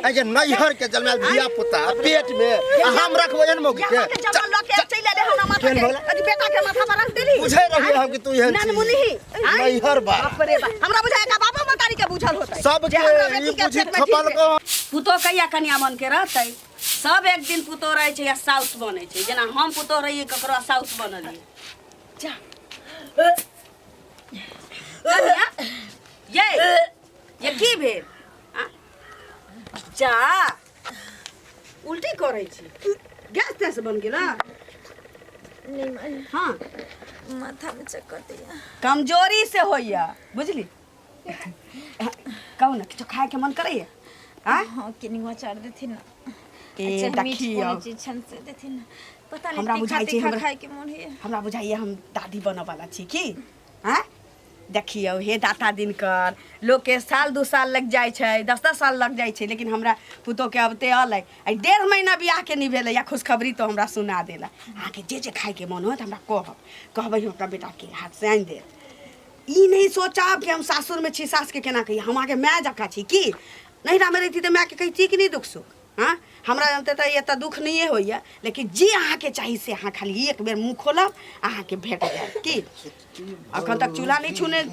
अरे नैहर के जन्मायल धिया पुता पेट में आ हम रखबै एहन मौगी के। के जमा लऽ के चलि एलै हमरा माथा केहन के भगला? अथी बेटा के माथा पर रख देली। बुझै रहियै हम कि तू एहन छी। ननमुनी नैहर बा। बाप रे बाप, हमरा बुझाय का बाबा मतारी के बुझल होतै सबके जे हमरा बेटी ई के बुझी पेट में ठीक थपल है। को। पुतोह कहिया कनिया बन के रहतै? सब एक दिन पुतोह रहै छै या साउस बनै छै। जेना हम पुतोह रहियै ककरो आ साउस बनलियै। जा कनिया, ये ये की भेल आ? जा उल्टी करै छी, गैस तैस बन गेल? नहीं माई। हाँ। माथा में चक्कर दिया। कमजोरी से होइया, बुझली? कहू ने, किछो खायके मन करैया? आँय? हाँ, किनिवा चार देथिन ना। ए, अच्छा, मीठ देखियौ। कोनो चीज छन से देथिन ना। पता नहीं। हमरा तीखा बुझाइ छै तीखा हमरा खाय के मन होइए। हमरा बुझाइए हम दादी बनऽ वाला छी की। आँय, देखियौ हे दाता दिनकर, लोकके साल दू साल लागि जाइ छै, 10 10 साल लग जाइ छै, लेकिन हमरा पुतोहके अबते अलै, आइ 1.5 महीना बियाहके नहि भेलै या खुशखबरी तो हमरा सुना देला। अहाँके जे जे खायके मन होत हमरा कहब, कहबै हम अपना बेटाके हाथसँ आनि देब। ई नहि सोचब कि हम सासुरमे छी, सासके केना कहियै। हम अहाँके माय जकाँ छी की? नैहरामे रहिती तऽ मायके कहितियै कि नहि दुख सुख? हँ, हमरा जानते तऽ एतऽ दुख नहिए होइए, लेकिन जे अहाँके चाही से अहाँ खाली एक बेर मुँह खोलब, अहाँके भेट जायत। की अखन तक चूल्हा नहि छूने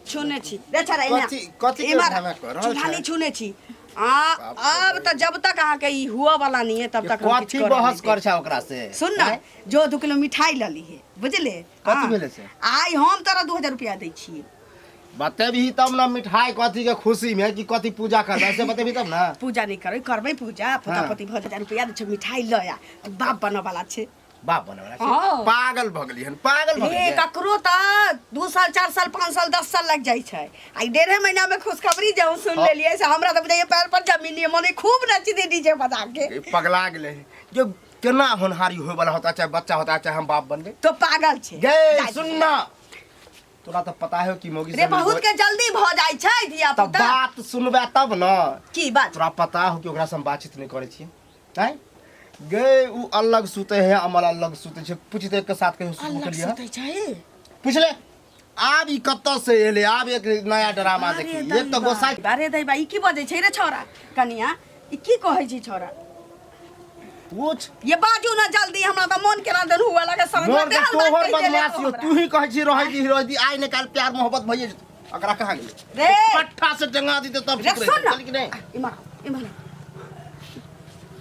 छूने छी रे छड़ा? एने कथी कथी के इम्हर ढाबा कऽ रहल चूल्हा छै? नहि छूने छी। आ अब तऽ जब तक अहाँके ई हुअ वाला नहीं है तब तक हम कथी किछु करऽ बहस नहि कर देब। छै ओकरा से? सुन ना, जो 2 किलो मिठाई लऽ लीहे, बुझले? कथी हाँ। भेलै से? आइ हम तोरा 2000 रुपया दै छियै। बतेबही तब ने, मिठाई कथी के खुशी में कि कथी पूजा करबै से बतेबही तब ने। पूजा नहि करबै, करबै पूजा पोता पोती भऽ जेतै। रुपया दै छै, मिठाई लऽ आ, तू बाप बनऽ वाला छै। बाप बने वाला छै? हाँ। पागल भऽ गेली हन, पागल भऽ रे गेली। ककरो तऽ 2 साल, 4 साल, 5 साल, 10 साल लागि जाइ छै, आ ई 1.5 महीना में खुशखबरी जे हम सुन लेलियै से हमरा तऽ बुझाइए पैर पर जमीन नहीं, मने खूब नची डीजे बजा के। ई पगला गेलै जो केना होनहारी होय वाला होता, चाहे बच्चा होता चाहे हम बाप बनबे। तो पागल छै। गे जाइ। सुन ना, तोरा तऽ पता है कि मौगी रे से बहुत के जल्दी भऽ जाइ छै धिया तऽ पुता। बात सुनबे तब न। की बात? तोरा पता हो कि ओकरा से हम बातचीत नहीं करै छियै? आँय गे, उ अलग सुते है, अमर अलग सुते छै। पूछते के साथ कहियो सुतबो अलग केलियै? सुतै छै? पूछले, आब ई कतऽ से एलै? आब एक नया ड्रामा देखी। एक तऽ गोसाई अरे दैबा, ई की बजै छै रे छौड़ा? कनिया, ई की कहै छै छौड़ा? पूछ। ये बाजू ना जल्दी, हमरा तऽ मोन केना दन हुआ लगे समझ मोर के तोहर बदमाशी हो, तू ही कहै छी रहै दी, रहै दी। आइ ने काल्हि प्यार मोहब्बत भइए जेतौ। एकरा कहाँ गेलै? रे पट्ठा से टंगा दी तब रे चुप सुन रहितै। ना। चल कि नहि? इम्हर इम्हर,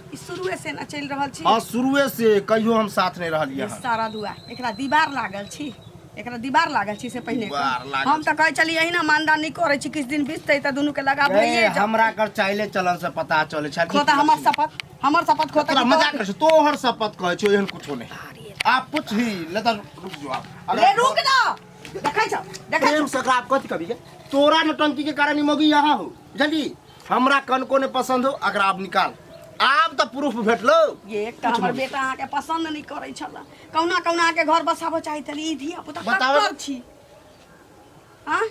ई शुरुए से ना चलि रहल छी। हाँ, शुरुए से कहियो हम साथ नहीं रहलियै ये हन। सारा दुआ एकरा दीवार लागल छी, एकरा दीवार लागल छी से पहिने दीवार कहू। लागल हम तऽ कहै छलियै एहिना मानदान करै छी, किछु दिन बीततै तऽ दुनू के लगा ए, भइए जेतै। हमरा कर चाहिले चलन से पता चले छै। खोता हमर शपथ, हमर शपथ खोता तोरा कि मजाक करै छौ, तोहर शपथ कहै छौ, एहन कुछो नहि। आप पूछही ले तऽ रुक जो आप। रे रुक ना, देखै छौ, देखै प्रेम छौ। से ओकरा आप कथी कभी के? तोरा नौटंकी के कारण ई मौगी यहाँ हो बुझली। हमरा कनको ने पसंद हो, अगर आप निकाल आब तऽ प्रूफ भेटलो। ये एकटा हमर बेटा अहाँके पसंद नहि करै छल, कहुना कहुना अहाँके घर बसाबऽ चाहैत छल। ई धिया पुता बताबऽ। ककर छी? हाँ।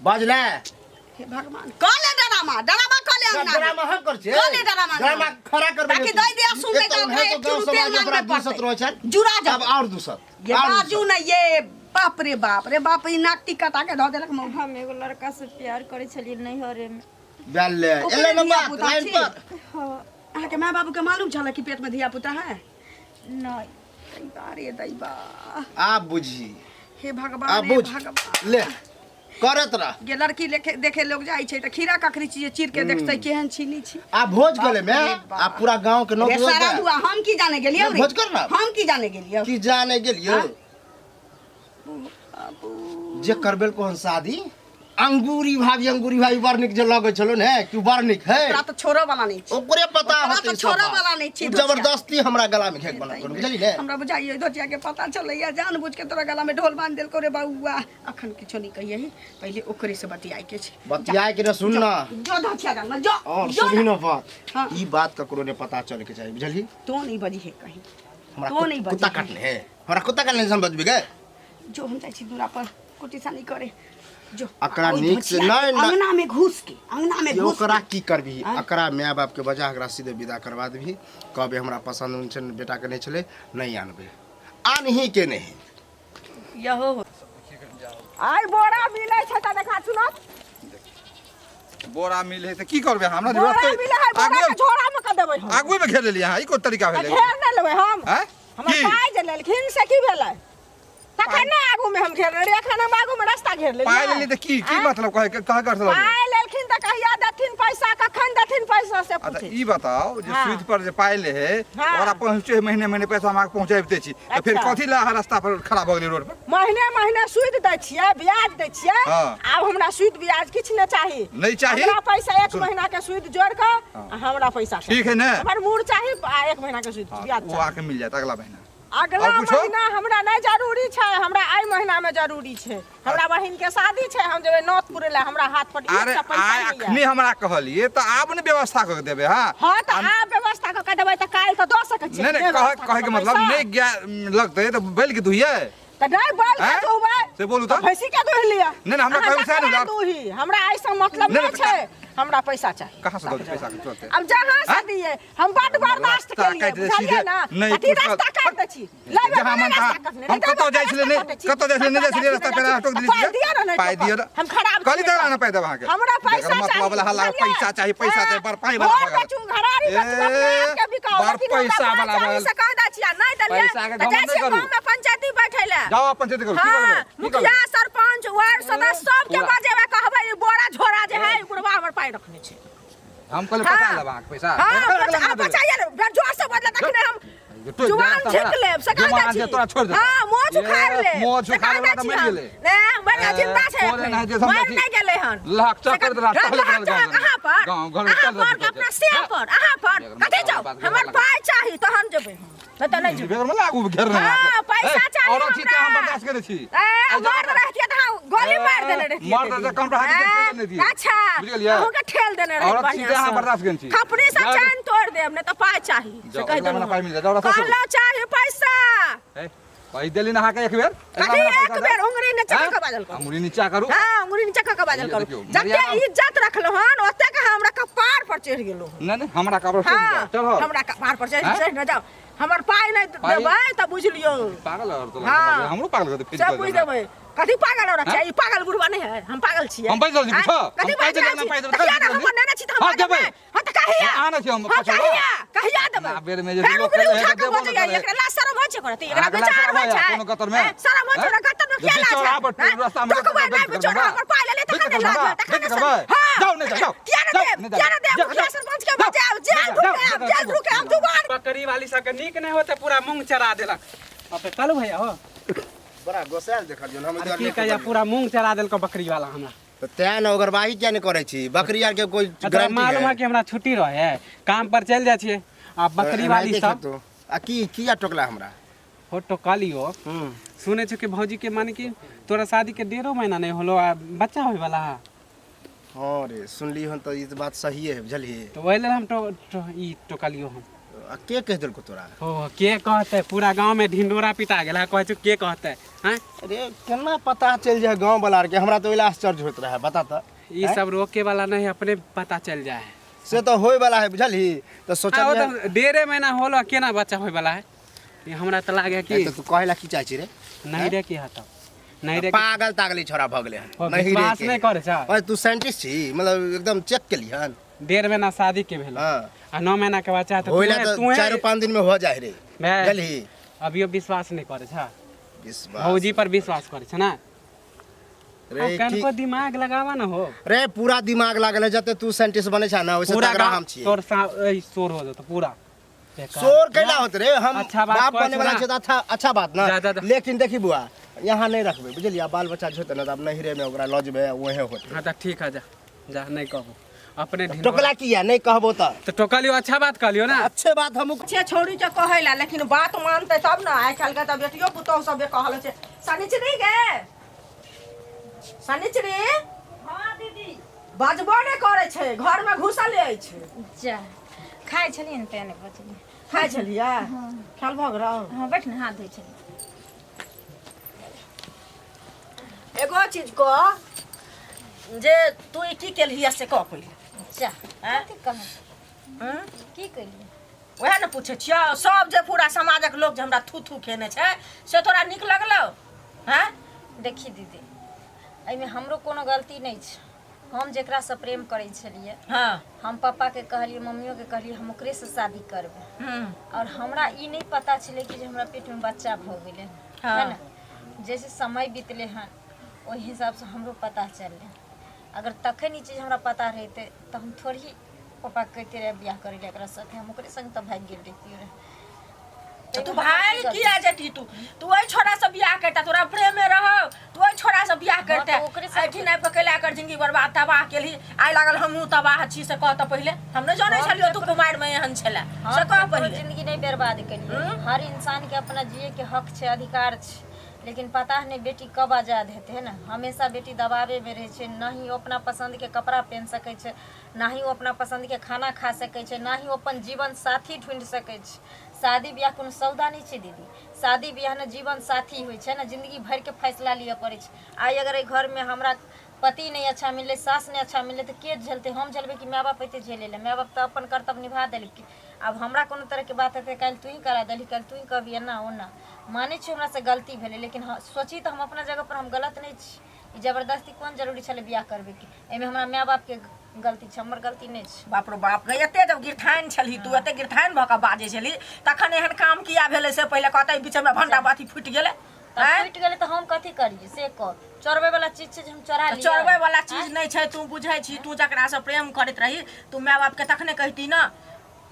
बजले। हे भगवान, कऽ ले डरामा, डरामा कऽ ले अंगना में। ड्रामा हम कर छियै। कऽ ले डरामा। ड्रामा खड़ा कर। ताकि दई दिया सुन ले तऽ ओकरा एक चूरू तेल मांगबे दूसत पड़तै। रहै छै। जुड़ा अब जाओ। और दूसत ये और बाजू दूसत। ने, ये बाप रे बाप रे बाप, ई नाक टिका के धऽ देलक मौगी। हम एगो लड़का से प्यार करे छलियै नैहरे में। बेले ओकरे एलै ने धिया बात पुता लाइन छी। पर। हाँ। अहाँके माय बाबू के मालूम छल कि पेट में धिया पुता है? नहीं। दैबा रे दैबा। आब बुझी। हे भगवान, आब हे बुझ। भगवान। ले करत रह। गे लड़की लेखे देखे लोग जाइ छै तऽ खीरा ककड़ी छी चीर के देखतै केहन छी नहि छी। आ भोज करे में बाप रे बाप। आ पूरा गांव के रे नौकरी सारा दुआ, हम की जाने गेलियौ रे? भोज कर ना। हम की जाने गेलियौ? की जाने गेलियो? हाँ? बाबू। जे करबेल को शादी, अंगूरी भाभी, अंगूरी भाभी बड़ नीक जे लगै छलो ने कि बड़ नीक है। ओकरा तऽ छोड़ऽ वाला नहि छै। ओकरे पता ओकरा होतै तऽ सब छोड़ऽ बात। वाला नहि छै उ धोतिया। जबरदस्ती हमरा गला में घेक बना बुझली ने। हमरा बुझाइए धोतिया के पता चलैया, जानबूझ के तोरा गला में ढोल बांध देलको रे बउआ। अखन किछो नहीं कहिए, पहिले ओकरे से बतियाए के छै। बतियाए के ने, सुन ना। जो धोतिया गल में जो। और जो सुनही ना। न बात। हाँ। ई बात ककरो ने पता चले के चाही, बुझली? तो नहीं बजी है कहीं। हमरा तो नहीं बजी कुत्ता है। काटने है, हमरा कुत्ता काटने से हम बचबी गए? जो, हम जाइ छी दूरा पर कुटी सानी करे जो। अकरा ओहि नीक से धोतिया नहीं, के नहीं। अंगना में घुस के, अंगना में ये घुस ओकरा के। की करबी? आँय? अकरा माय बाप के बजा एकरा सीधे विदा करवा देबही। कहबे हमरा पसंद नहीं छै, बेटा के नहीं छलै, नहीं आनबे, आनही के नहीं। यहो आइ बोरा मिलै छै तऽ देखा सुनत। बोरा मिले तऽ की करबै हमरा बोरा रस्ते मिले है बोरा के झोरा में क देबै हम। आगुए में घेर लेलियै अहाँ ई कोन तरीका तऽ भेलै घेर नहि लेबै हम आँय? हमर की पाइ जे लेलखिन से की भेलै तखन ने आगू में हम घेर लेलियै एखन हम आगू में रास्ता घेर लेलियै पाइ लेलियै तऽ की की आँय? मतलब कहे कहे कर सकलियै पाइ लेलखिन तऽ कहिया देथिन पैसा कखन देथिन पैसा से अच्छा पूछै ई बताओ जे हाँ। सूद पर जे पाइ ले है हाँ। ओकरा पहुँचे है महीने महीने पैसा हम अहाँके पहुँचाबिते छी तऽ फेर अच्छा। कथी लए अहाँ रास्ता पर खड़ा भऽ गेलियै रोड पर महीने महीने सूद दै छियै ब्याज दै छियै हाँ। आब हमरा सूद ब्याज किछु नहि चाही नहि चाही? हमरा पैसा एक सुन। महीना के सूद जोड़ कऽ हाँ। आ हमरा पैसा चाही। ठीक है ने? हमर मूड़ चाही आ एक महीना के सूद हाँ, ब्याज ओ चाही आके मिल जायत अगला महीना अगला और कुछो? महीना हमरा नहि जरूरी छै हमरा एहि महीना में जरूरी छै हमरा बहिन के शादी छै हम जेबै नौत पुरै लए हमरा हाथ पर अरे एकटा पैसा आइ नहि अखनी यऽ हमरा कहलियै तऽ आब ने व्यवस्था कऽ के देबै हाँ हँ तऽ आब व्यवस्था कऽ के देबै तऽ काल्हि तऽ दऽ सकै छियै नहि नहि व्यवस्था कहे कहे कऽ के मतलब पैसा। नहि गै लगतै तऽ बैल के दुहियै तऽ नहि बैल के आँय? दुहबै से बोलू तऽ। भैंसी के दुहि लिअ नहि, नहि, हमरा अहाँ कहू सएह ने, जकरा दुही हमरा एहिसँ मतलब नहि, नहि नहि, छै हमरा पैसा चाही कहाँ से दऽ देबै पैसा के तुरते अब जहाँ से आँय? दिए हम बड बर्दाश्त रास्ता केलिए काटि दै छी बुझलियै जे ना नहि अथी पूछल। रास्ता काटि दै छी लए जहाँ मन तहाँ हम कतौ जाइ छलियै नहि कतौ जाइ छलियै नहि जाइ छलियै रास्ता पेरा टोक देली पाइ दिअ ने नहि पाइ दिअ ने। हम खराब कहली छियै तऽ ने पाइ देब अहाँके हमरा पैसा जकर मतलब चाही वाला हल्ला बुझलियै? पैसा चाही पैसा चाही बड़ पाइ वाला घर भऽ गेल। बेचू घरारी बेचू ए, अपना आपके बिकाउ बड़ लेकिन हमरा पैसा पाइ वाला चाही भऽ गेल। से कहि दै छियै नहि देलियै पैसा के तऽ जाइ घमंड छियै नहि करू। गाँवमे पंचायती बैठै लए जाओ अपन पंचायती करू की हाँ करबै की मुखिया करबै सरपंच वार्ड सदस्य सबके पूरा। बजेबै कहबै ई बोरा झोरा जे है बुढ़वा हमर पाइ रखने छै हम कहले हाँ। पचा लेब अहाँके पैसा हाँ अगला बचा महीना देबै। बचाइए ने बड़ जोर से बदला तखने हम जुबान झिक लेब से कहि जुबान दै जे छी तोरा छोड़ देतौ। हाँ मोछ ए, उखाड़ लेब मोछ से उखाड़े कहि वाला दै तऽ छी मरि हम। गेलै। नहि मरि ए, जिंदा छै तोरे एखन। नहि जे समझै मरि छी। नहि गेलै हन लाख से चक्कर देला, कह- टहलैत लाख रहल चक्कर गाँव अहाँ पर गाँव घर में अहाँ चल पर रहल के अपना से पर अहाँ पर एकर कथी मतलब जाउ बात हमर करऽ पाइ चाही तहन जेबै हम नहि तऽ नहि जेबै बेगर में लागू घेर रहे हाँ, पैसा चाही औरत छी तऽ हम हमरा। बर्दाश्त करै छी ए, मर्द रहतियै तऽ अहाँ गोली मारि देने रहितियै मर्द रहतै कम रहतै तऽ ठेल देने रहितियै। अच्छा बुझि गेलियै? अहूँके ठेल देने रहै औरत छी तऽ अहाँ बर्दाश्त करै छी। थपड़ी से जाउ। चैन तोड़ देब नहि तऽ पाइ चाही से जाउ, कहि अगिला देलहुँ महीना पाइ मिल जायत, जाउ रास्ता छोड़ू। कहलहुँ चाही पैसा ए, कहि देली ने अहाँके एक बेर अगिला कथी महीना एक पैसा बेर देब। उंगरी नीचा कऽ के बाजल करू अंगुरी नीचा करू हाँ उंगरी नीचा कऽ के बाजल करू देखियौ, जते मर्यादा- इज्जत रखलहुँ हन ओतेक अहाँ हमरा कपार पर चढ़ि गेलहुँ नहि नहि हमरा कपड़ा हाँ चढ़ल हमरा कपार पर चढ़ि आँय? चढ़ि न जाउ हमर पाइ नहि पाइ- देबै तऽ बुझि लियौ पागल और तो हाँ। हमरो पागल कर दे सब बुझि देबै कथी पागल औरत छै ई पागल बुढ़वा नहि है हम पागल छियै हम बाजि रहल छी, आँय? पूछो। कथी हम बाजि कहि रहल देलियै, छी पाइ देबै, तऽ किया कहि ने हमर नेने छी तऽ हम हाँ, बाजब देबै। नहि? हाँ तऽ कहिया आने छी हम, हाँ पछुआ। कहिया कहिया देबै ना, बेर में जे फेर लोक उंगली कहै है उठा तऽ कऽ देबो नहि बजैया करै। एकरा लाज शरम होइ छै करत एकरा अहाँके लाज विचार शरम होइ होइया छै कोनो गतर में? आँय, शरम होइ छै आँय? ओकरा गतर में जे किया लाज बिचौड़ा है पर आँय? रास्ता में टोकबै बेच नहि करबै, बिचौड़ा हमर पाइ लेले बेच तखन नहि करबै, लाज होय तखन बेच नहि करबै। शरम हाँ जाउ नहि जाउ, जाउ। किया नहि जाउ, देब नहि जाउ। किया नहि देब जाउ, मुखिया जाउ। सरपंच के जाउ, बजायब जेल जाउ, ढुकायब जाउ, जेल जाउ। ढुकायब जुबान बकरी वाली सबके नीक नहि होते पूरा मूंग चरा देलक अपने चलू भैया हो बड़ा गोसायल देखलियौ हम अरे की कहिया पूरा मूंग चरा देलको बकरी वाला हमरा तऽ तें ने ओगरवाही किया नहि करै छी बकरी आर के कोई तोरा गारंटी मालूम है कि हमरा छुट्टी रहे है काम पर चलि जाइ छियै आ बकरी वाली सब आ की किया टोकला हमरा हो टोकलियो सुनै छौ कि भौजी के माने कि तोरा शादी के डेढ़ो महीना नहि होलो आ बच्चा होय वाला है हाँ रे सुनली हन तऽ ई तऽ बात सहिए है बुझलियै तऽ ओहि लेल हम टो, टो, ई टोकलियो हम आ के कहि देलको तोरा हो के कहतै पूरा गाँव में ढिंडोरा पिटा गेल है कहै छौ के कहतै हैं अरे केना पता चलि जाए गाँव वाला आरके हमरा तऽ ओहि लए आश्चर्य होइत रहै बता तऽ ई सब रोके वाला नहीं अपने पता चल जाए है से तऽ होय वाला है बुझलही तऽ आ, ओ सोचलियै तऽ डेढ़े महीना होलो केना बच्चा होय वाला है ई हमरा तऽ लागे कि तऽ तू कहै ला की चाहै छी रे नहीं रे की हतौ नहीं रे पागल तागल ई छोरा भऽ गेलै हन हो, नहीं रे विश्वास के। नहीं करै छ अरे तू साइंटिस्ट छी मतलब एकदम चेक केली हन डेढ़ महीना शादी के भेल हाँ आ 9 महीना के बच्चा है तऽ होइला तूहे तऽ तूहे चारि पाँच दिन में हो जाए रे भै, बुझलही अभियो विश्वास नहीं करै छ विश्वास भौजी पर विश्वास करै छ ना रे आ, की कनको दिमाग लगावा ना हो रे पूरा दिमाग लागल है जते तू साइंटिस्ट बने छ ना वैसे पूरा तगड़ा गाँव हम छियै तोर सा ए, शोर हो जतो पूरा बेकार। शोर कैला होत रे हम अच्छा बात बाप कहै बने वाला छौ ना। छै तऽ अच्छा अच्छा बात ना जा, जा, जा। लेकिन देखी बुआ यहाँ नहीं रखबै बुझलियै बाल बच्चा छै तऽ आब नहिरे में ओकरा लऽ जेबै वहे होतै हाँ तऽ ठीक है जा जा नहीं कहबो अपने ढिंढोरा- टोकला किया नहीं कहबो तऽ तो टोकलियो अच्छा बात कहलियो ना अच्छे बात हम छे छौड़ी के कहै ला लेकिन बात मानतै तब ने आइ काल्हि के तऽ बेटियो पुतोहु सब कहल छै शनिचरी गे शनिचरी हाँ दीदी बजबो नहि करै छै घरमे घुसल अछि जा खाइ छलियै ने तें नहि बजलियै खाइ छलियै खायल भऽ गेल हाँ बैठ ने हाथ धोइ छलियै एगो चीज कह जे तू ई की केलही से कह पहिले जा आँय? कथी कहब की केलियै वएह ने पूछै छियौ सब जे पूरा समाजक लोक जे हमरा थू थू खेने छै से तोरा नीक लगलौ हँ देखी दीदी एहिमे हमरो कोनो गलती नहि छै हम जेकरासँ प्रेम करै छलियै, हाँ, हम पापाके कहलियै, मम्मियोके कहलियै, हम ओकरेसँ शादी करबै। हम्म और हमरा ई नहि पता छलै कि जे हमरा पेटमे बच्चा भऽ गेलै। हाँ। है ने, जैसे समय बीतलै हन ओहि हिसाबसँ हमरो पता चललै। अगर तखन ई चीज हमरा पता रहितै तऽ हम थोड़ी ही पापाके कहिते रहै बियाह करै लए एकरा साथे, हम ओकरे संग तऽ भागि गेल रहितियै रहए। तऽ तू भागि किया जेती? तू तू ओहि छोड़ा से बियाह करता, तोरा प्रेम में रहो, तू ओहि छोड़ा से बियाह करते, तऽ ओकरे संग। एहिठिन आबि कऽ कैला कर जिंदगी बर्बाद तबाह केलही? आइ लागल हमहूँ तबाह छी से कह तऽ पहिले। हम नहि जानै छलियौ तू कुमारि मे एहन छलै। हम से कह ककरो पहिले। जिंदगी नहि बर्बाद केलियै। हर इंसान के अपना जिए के हक छै, अधिकार छै, लेकिन पता नहि बेटी कब आजाद हेतै, है ने? हमेशा बेटी दबावे मे रहै छै। न ही ओ अपना पसंद के कपड़ा पहन सकै छै, ना ही ओ अपना पसंद के खाना खा सकै छै, ना ही ओ अपन जीवन साथी ढूंढि सकै छै। शादी बियाह कोनो सौदा नहि छै दीदी। शादी बियाह ने जीवन साथी होइ छै ने जिंदगी भरिके फैसला लिअ पड़ै छै। आइ अगर एहि घरमे हमरा पति नहि अच्छा मिललै, सास नहि अच्छा मिललै, तऽ के झेलतै? हम झेलबै कि माय बाप एतै झेलै लए? माय बाप तऽ अपन कर्तव्य निभा देलकै। आब हमरा कोनो तरहके बात हेतै, काल्हि तूही करा देलही, काल्हि तूही कहबही एना ओना। मानै छियै हमरासँ गलती भेलै, लेकिन हँ सोची तऽ हम अपना जगहपर हम गलत नहि छी। ई जबरदस्ती कोन जरूरी छलै बियाह करबैके? एहिमे हमरा माय बापके गलती छै, हमर गलती नहि छै। बाप रो बाप गे, एते जब गिरथाइन छलही तू, एते गिरथाइन भऽ कऽ बाजै छलही, तखन एहन काम किया भेलै से पहिले कहतै। बीचमे भंडा बाती फूटि गेलै। तऽ आँय? फूटि गेलै तऽ हम कथी करियै से कह। चोरबै वाला चीज छै जे हम चोरा तऽ लियै? चोरबै वाला चीज नहि छै। तू बुझै छी, तू जकरासँ प्रेम करैत रही, तू माय बापके तखने कहिती ने,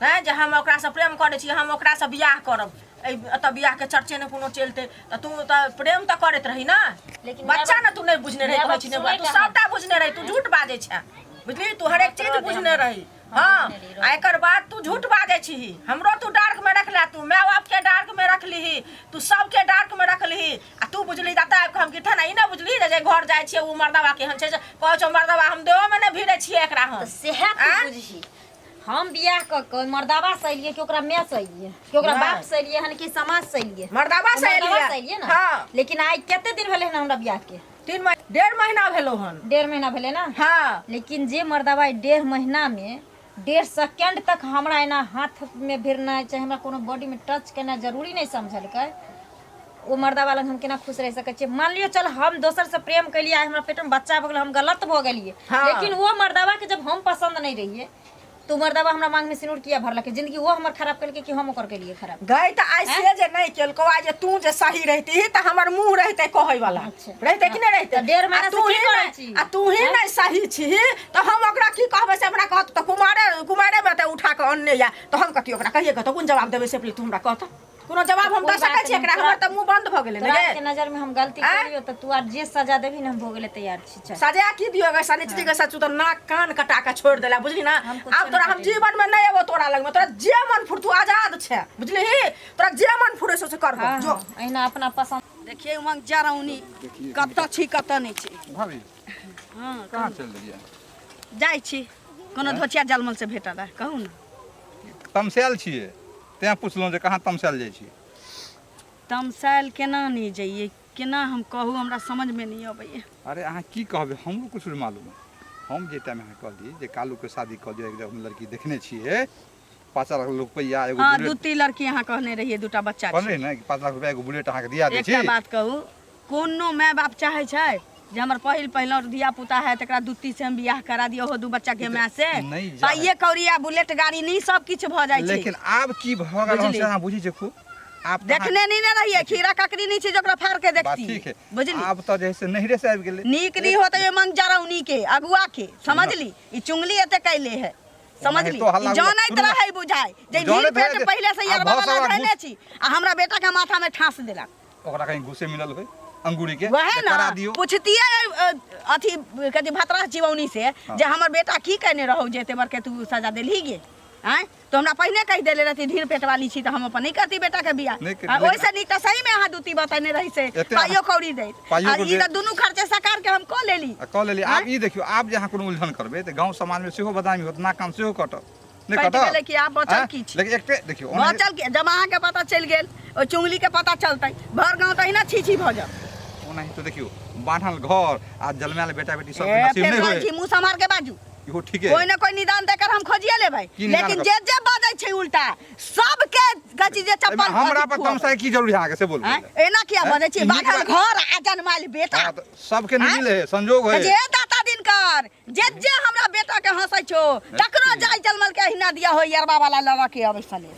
हैं, जे हम ओकरासँ प्रेम करै छी, हम ओकरासँ बियाह करब, एहि एतऽ बियाहके चर्चे नहि कोनो चलतै। तऽ तू तऽ प्रेम तऽ करैत रही ने। लेकिन बच्चा ने तू नहि बुझने रही, माय कहै बाप छी नहि सुनै तू कहाँ? सबटा बुझने रही। तू झूठ बाजै छे, बुझली? तू हरेक चीज रह दे बुझने हमरा। रही। हाँ, बुझने रही, आ एकर बाद तू झूठ बाजै छीही। हमरो तू डार्क में रखला, तू माय बाप के डार्क में रखलीही, तू सबके डार्क में रखलीही। आ तू बुझली दाता आबि कऽ हम गिठन, ई नहि बुझली जे घर जाइ छियै ओ मर्दबा केहन छै, जे कहै छौ मर्दबा, हम देहो में नहि भिड़ै छियै एकरा हम। तऽ सेहे तू आँय? बुझही, हम बियाह कऽ कऽ मर्दाबा से एलियै कि ओकरा माय से एलियै कि ओकरा नहि। बाप से एलियै हन कि समाज से एलियै? मर्दाबा से मर्दाबा एलियै। से एलियै ने। हाँ। लेकिन आइ कते दिन भेलै हन हमरा बियाह के? 3 महीना, 1.5 महीना भेलौ हन। 1.5 महीना भेलै ने? हाँ। लेकिन जे मर्दाबा 1.5 महीना में 1.5 सेकेंड तक हमरा एना हाथ में भिड़नाइ चाहे हमरा कोनो बॉडी में टच केनाइ जरूरी नहि समझलकै, ओ मर्दाबा लग हम केना खुश रहि सकै छियै? मान लियौ चल हम दोसर से प्रेम केलियै, आइ हमरा पेट में बच्चा भऽ गेलै, हम गलत भऽ गेलियै। हाँ। लेकिन ओ मर्दाबा के जब हम पसंद नहि रहियै तो ओ मर्दाबा हमरा मांग में सिनूर किया भरलकै? जिंदगी वो हमर खराब केलकै कि हम ओकर केलियै खराब? गई तऽ आइ से जे नहि केलकौ, आइ जे तू जे सही रहिती तऽ हमर मुँह रहितै कहै वाला। अच्छा। रहितै कि नहि रहितै? तऽ 1.5 महीना आ से तू की ही करै नहि छी? आ तू ही नहि सही छीही तऽ हम ओकरा की कहबै से हमरा कहत तऽ कुमारे कुमारे मे तऽ उठा कऽ अनने या, तऽ हम कथी ओकरा कहिए कतऽ कोन जवाब देबै से पहिले तू हमरा कहत। कोनो जवाब हम कोइ दऽ सकै बात छी एकरा? नहि, हमर तऽ मुँह बंद भऽ गेलै ने। तोरा गे के नजर में हम गलती आँय? करियो तऽ तू आर जे सजा देबही ने, हम भोगे तैयार छी, चल। सजा की दियो गे? सनिचरी के सचू तऽ नाक कान कटा के छोड़ि देला, बुझली ना? हम कुछो आब तोरा नहि हम जीवन में नहीं एबो तोरा लग में। तोरा जे मन फुर, तू आजाद छै, बुझलिही? तोरा जे मन फुरे से कर। हाँ, जो। हाँ, अहिना अपना पसंद। देखिए उमंग जरौनी कतऽ छी कतऽ नहि छी। भाभी। हाँ। कहाँ चलि देलियै? जाइ छी कोनो धोचिया जलमल से भेटल है, कहू ने। तमसायल छियै तेँ पुछलहुँ जे कहाँ तमसायल जाइ छी। तमसायल केना नहि जइए? केना हम कहू, हमरा समझमे नहि अबैए। अरे अहाँ की कहबै, हमरो किछु नहि मालूम। हम जे टाइम अहाँ कहली जे कालूके शादी कऽ दिअ, एक जगह हम लड़की देखने छियै, 5 लाख रुपैआ एगो हाँ, बुलेट। दू तीन लड़की अहाँ कहने रहियै, दूटा बच्चा कहने छै। रही ने कि 5 लाख रुपैआ एगो बुलेट अहाँके दिया दै छी। एकटा बात कहू, कोनो माय बाप चाहै छै जे हमर पहिल पहिलौट धिया पुता है तकरा दूती से हम बियाह करा दियौ, हो दू बच्चा के माय से? नहि जाय। पाइए कौड़ी आ बुलेट गाड़ी नहीं सब किछु भऽ जाइ छै। लेकिन आब की भऽ गेल हन बुझली। से अहाँ बुझै छियै खूब आब तऽ अहाँ- देखने नहीं ने रहिए, खीरा ककड़ी नहीं छै जे ओकरा फाड़ के बात देखती। ठीक है। बुझली? आब तऽ जे है से नैहरे से आबि गेलै। नीक नहीं होते मन जरौनी के अगुआ के, समझली? ई चुंगली एते कैले है, समझली? तो हल्ला ई जानैत गुल्ला- रहै बुझाइ जे जानैत ढील पेट रहै जे- पहिले से आ यरबा भऽ वाला सकला धैने घूस- छी आ हमरा बेटा के माथा में ठास देलक। ओकरा कहीं घुसे मिलल होय अंगूरी के वएह जे ना करा दियौ। पूछतियै अथी कथी भतरा चिबौनी से जे हमर बेटा की कहने रहौ जे एते बड़के तू सजा देलही गे आँय? तो हमरा पहिने कहि देले रहती ढील पेट वाली छी तऽ हम अपन नहि करती बेटा के बियाह। नहि आ ओहिसँ नीक तऽ सही में अहाँ दूती बतेने रही से एते पाइयो कौड़ी दैत। पाइयो आ कौड़ी ई तऽ दुनू खर्चे सकार के हम कऽ लेली। आ कऽ लेली। आब ई देखियौ, आब जे अहाँ कोनो उलझन करबै तऽ गाँव समाजमे सेहो बदनामी होत, नाक कान सेहो कटत। नहि कटि कटत? गेलै कि आब बचल आँय? की छै? लेकिन एकटे देखियौ ओनाहि- बचल के जब अहाँके पता चलि गेल, ओहि चुंगली के पता चलतै, भर गाँव तहिना छी छी भऽ जायत। ओनाही तऽ देखियौ बान्हल घर आ जलमायल बेटा बेटी सबके ए, नसीब फेर नहि कहै होय। छी मुँह सम्हार के बाजू। इहो ठीके। कोई ना कोई निदान देकर हम खोजिए लेबै। की निदान लेकिन कर- जे जे बाजै छै उल्टा सबके कहै छी जे एहिमे चप्पल हमरा अथी पर खुआबै। तमसाय की जरूरी है अहाँके से बोलू आँय? पहिले। एना किया बजै छी ई नीक बाढ़ल बात- घर आ जनमायल बेटा हाँ, तऽ सबके नहि आँय? मिले है संजोग है जे दाता दिनकर जे जे हमरा बेटा के हंसै छौ तकरो जाय जलमल के अहिना दिया हो यरबा वाला लड़ऽ के अबै सले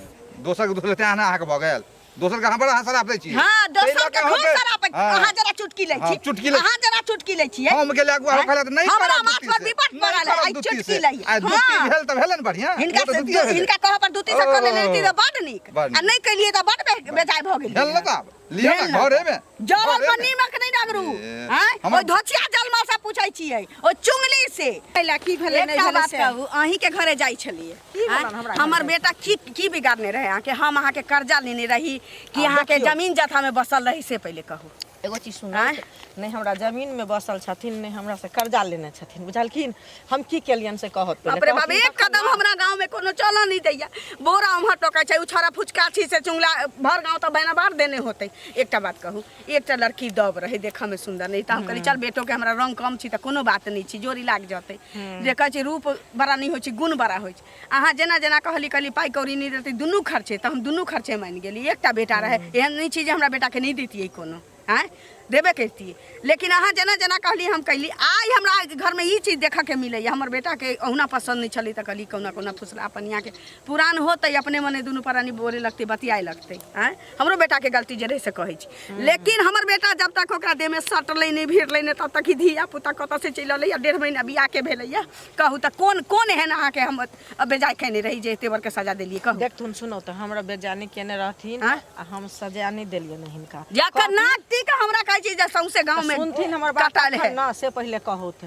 दोसर के दोसर तें अहाँके भऽ गेल दोसर के अहाँ बड़ा अहाँ शराब दै छी हाँ ताहि दोसर लऽ के कऽ खूब अहाँके- शराब हाँ। अहाँ जरा चुटकी लै हाँ, छी चुटकी लै- अहाँ जरा चुटकी लै छियै हम गेले अगुआ आँय? कहलक नहि हमरा करब माथ दुती पर से, विपट नहि पड़ल है करब आइ दुती चुटकी से। लै आइ दुती हाँ। भेल तऽ भेल ने बढ़िआँ हिनका ओ तऽ से दुतिये भेलै। हिनका कहऽ पर दुती से कऽ लेने रहिती तऽ बड नीक बड़ आ नीक। नहि केलियै तऽ बड बेजाय भऽ गेलियै भेल ने तऽ आब लिअ भेल ने ने। घरेमे जरल पर घरेमे। नीमक नहि रगड़ू ए, आँय हमर- ओहि धोचिया जलमा से पूछै छियै ओ चुंगली से पहिले की भेलै नहि एकटा भेलै बात से कहू अहीं के घरे जाइ छलियै की आँय? भेलन हमरा हमर घरे? बेटा की की बिगाड़ने रहे अहाँके हम अहाँके कर्जा लेने रही कि आब अहाँके देखियौ। जमीन जथा में बसल रही से पहिले कहू एगो चीज सुनू आँय? नहि हमरा जमीन में बसल छथिन नहि हमरा से कर्जा लेने छथिन बुझलखिन हम की केलियनि से कहत पहिले बाप रे बाप कहथिन एक तखन कदम ने। हमरा गांव में कोनो चलऽ नहीं दैया बोरा उम्हर टोकै छै उ छौड़ा फुचका छी से चुंगला भर गांव तऽ बैना बार देने होतै एकटा बात कहू एकटा लड़की दब रहे देखऽ में सुंदर नहीं तऽ हम कहली चल बेटो के हमरा रंग कम छी तऽ कोनो बात नहीं छी जोड़ी लाग जतै जे कहै छै रूप बड़ा नहीं होइ छै गुण बड़ा होइ छै अहाँ जेना जेना कहली कहली पाइ कौड़ी नहीं देतै दुनू खर्चे तऽ हम दुनू खर्चे मानि गेली एकटा बेटा रहे एहन नहीं छी जे हमरा बेटाके नहीं दैतियै कोनो आँय देबे करितियै लेकिन अहाँ जेना जेना कहली हम कहली आइ हमरा घरमे ई चीज देखऽके मिलैए हमर बेटाके अहुना पसन्द नहि छलै तऽ कहली कहुना कहुना फुसला पनियाके पुरान होतै अपने मने दुनू प्राणी बोले लगतै बतियाए लगतै आँय हमरो बेटाके गलती जे रहै से कहै छी लेकिन हमर बेटा जब तक ओकरा देहमे सटलै नहि भिड़लै नहि तब तक ई धिया पुता कतऽसँ चलि अयलै आ 1.5 महीना बियाहके भेलैए कहू तऽ कोन कोन एहन अहाँके हम बेजाय खेने रही जे एते बड़के सजा देलियै कहू देखथुन सुनो तऽ हमरा बेजानी केने रहथिन आँय? आ हम सजा नहि देलियनि हिनका जकर नाक टीक हमरा कहै छी जे सौंसे गाँव में सुनथिन हमर बात कटल है तखन ना से पहिले कहौथ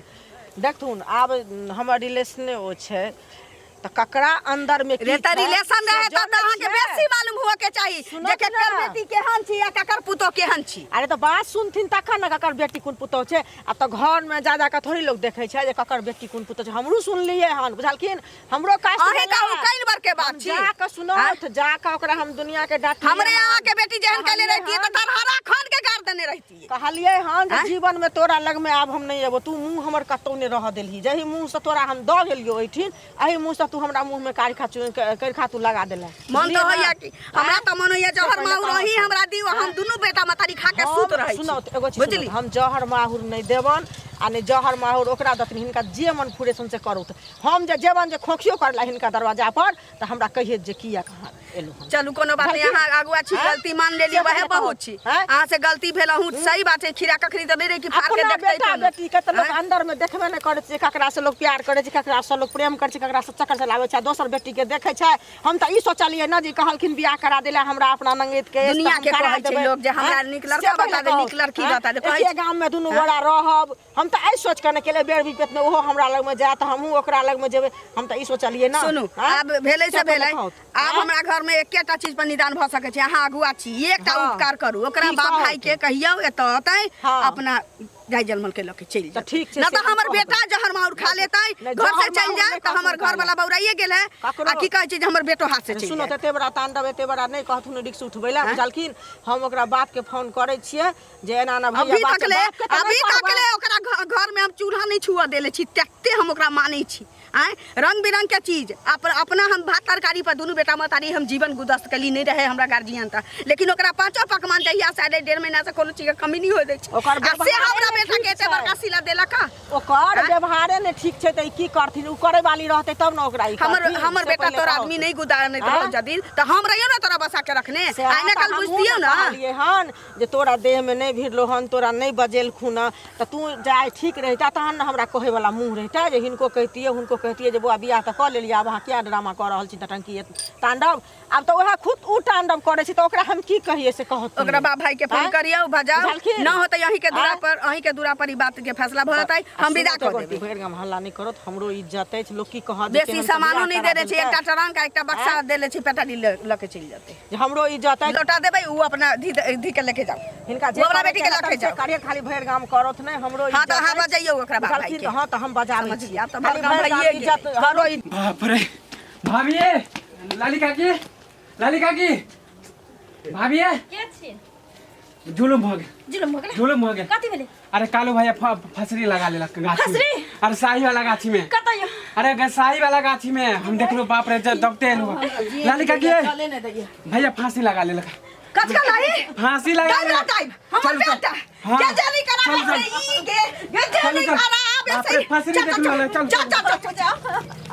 देखथुन आब हमर रिलेशने ओ छै तऽ ककरा अंदर में की रे तऽ छै, रिलेशन से रहे तब तऽ जनै अहाँके छियै। बेसी मालूम हुअ के चाही सुनत जे केकर ना। बेटी केहन छी आ केकर पुतोह केहन छी अरे तऽ बात सुनथिन तखन ने ककर बेटी कोन पुतोह छै आब तऽ घरमे जा जा कऽ थोड़ी लोक देखै छै जे ककर बेटी कोन पुतोह छै हमरो सुनलियै हन बुझलखिन हमरो कास्ट अहीं कहू कैल बर के बात छी जा कऽ सुनौथ जा कऽ ओकरा हम दुनिया के डांटलियै हमरे हन। अहाँके बेटी जेहन कैले कहलियै रहितियै हन। तऽ धरहरा खन के गाड़ देने रहितियै कहलियै हन जे आँय? जीवन में तोरा लग में आब हम नहीं एबो तू मुंह हमर कतौ नहीं रह देलही जही मुंह से तोरा हम दऽ गेलियो ओहिठिन एही मुंह से तू हमरा मुंह में कारी खाचू करिखा तू लगा देले मन तऽ होइया कि हमरा तऽ मन होइया जहर पहिले माहुर कहू। अहीं हमरा दियौ हम दुनू बेटा मतारी खा के सुत रहै छी सुनौ तऽ एगो चीज बुझली सुनौ, हम जहर माहुर नहीं देबन आ नहि जहर माहुर ओकरा दथिन हिनका जे मन फुरे से करू हम जे जेबन जे खोखियो करला हिनका दरवाजा पर तऽ हमरा कहिए जे किया कहाँ एलहुँ हम चलू कोनो बात नहीं बुझलखिन? अहाँ अगुआ छी आँय? गलती मान लेली से वएह पहिले बहुत छी आँय? अहाँ से गलती भेल अहूँ सही बात है खीरा कखनी तऽ नहि रहै कि फाड़ के अपना देखतै बेटा कोनो। बेटी के तऽ लोक आँय? अंदर में देखबे नहि करै छै ककरा से लोक प्यार करै छै ककरा से लोक प्रेम करै छै ककरा से चक्कर चलाबै छै आ दोसर बेटी के देखै छै हम तऽ ई सोचलियै ने जे कहलखिन बियाह करा देले हमरा अपना नंगेत के अछि तऽ दुनिया हम के करा कहै छै देबै। लोक जे हमरा आँय? नीक लड़का से पहिले बता दे, कहू। नीक लड़की आँय? बता दे, कहै एके छै। गाम में दुनू गोरा रहब हम तऽ एहि सोच के ने केले बेर विपत में ओहो हमरा लग में जायत हमहूँ ओकरा लग में जेबै हम तऽ ई सोचलियै ने सुनू आँय? आब भेलै से से पहिले भेलै कहू। आब हमरा घर में एकेटा चीज पर निदान भऽ सकै छै अहाँ अगुआ छी एकटा हाँ। उपकार करू ओकरा की बाप कहू? भाई के कहियौ एतऽ अतै हाँ। अपना गाय जनमल के लऽ के चलि तऽ जेतै ठीक छै, ना से तऽ हम हमर कहबै। बेटा जहर माहुर खा लेतै नहि, घर से जहर चलि माहुर जायत नहि तऽ हमर ककरो घर वाला बौराइए गेल है ककरो। आ की कहै छै जे हमर बेटो हाथ से चलि सुनो जायत एते बड़ा तांडव एते बड़ा नहि कहथुन रिक्स उठबै लए बुझलखिन हम ओकरा बाप के फोन करै छियै जे एना एना भैया अभी बात तक ले बाप के तऽ अभी नहि तक कहबै। ले ओकरा घर में हम चूल्हा नहीं छुअ देले छी तते हम ओकरा मानै छी आँय रंग बिरंग के चीज अपना हम भात तरकारी पर दुनू बेटा महतारी हम जीवन गुदस्त कली नहीं रहे हमरा गार्जियन त लेकिन ओकरा पांचो पकवान जहिया से आले 1.5 महीना से कोनो चीज के कमी नहीं होय दै छै ओकर आ से व्यवहारे हमरा नहि बेटा ठीक के एते छै। बड़का सिला देलक हा? ओकर आँय? व्यवहारे नहि ठीक छै तऽ ई की करथिन ओ करे वाली रहतै तब ने ओकरा ई हमर करथिन। हमर से बेटा पहिले तोरा कहू। आदमी नहीं गुदारने आँय? रहो जदी त हम रहियो ना तोरा बसा के रखने से आइ ने तऽ कल हमहूँ बुझतियो ने ना कहलियै हन जे तोरा देहमे नहि भिड़लो हन तोरा नहि बजेलखुन हँ तऽ तू जाय ठीक रहिता तहन ने हमरा कहैवला मुँह रहिता जे हिनको कहितियै हुनको कहितियै जे बौआ बियाह तऽ कऽ लेलियै आब अहाँ किया ड्रामा कऽ रहल छी नटंकी तांडव आब तऽ उएह खुद उ तांडव करै छै तऽ ओकरा हम की कहियै से कहत ओकरा बाप भाई के फोन करियौ बजाओ बुझलखिन? न होतै अहीं के दूरा आँय? पर अहीं के दूरा पर ई बात के फैसला भऽ जेतै हम विदा कऽ देबै भरि गाम हल्ला नहि करत हमरो इज्जत अछि लोक की कहत बेसी सामानो नहि देने छै एकटा ट्रंक आ एकटा बक्सा देले छै पेटारी लऽ के चलि जेतै जे हमरो इज्जत अछि लौटा देबै उ अपना धी धी के लेके जाउ हिनका जे ओ अपना करैके बेटी के हेतनि लऽ के से जाउ। करियै खाली भरि गाम करत नहि हमरो हाँ तऽ इज्जत अहाँ अछि। बजैयौ ओकरा बाप भाई बुझलखिन के तऽ हाँ तऽ हम बजाबै समझ छी आब तऽ खाली भरि गाम भरि गाम भइए इज्जत गेलै हमरो बाप रे भाभी लाली काकी लाली काकी भाभी के छी जुलुम भऽ गेल। जुलुम भऽ गेलै? जुलुम भऽ गेल। कथी भेलै? अरे कालू भैया फसरी लगा लेलक गाछी में। फसरी? अरे शाही वाला गाछी में। कतऽ यौ? अरे शाही वाला गाछी में हम देखलो, बाप रे, जब दबते एलु। लाली काकी चले नहि दैया। भैया फांसी लगा लेलक। कचका लाई। फांसी लगा टाइम लेलक। टाइम हमर चल, चल। बेटा हाँ। के जानी करा चल, चल। से ई गे गे जानी चल, चल। करा बाप रे, से फांसी नहीं देखलो, चल, चल चल चल चल।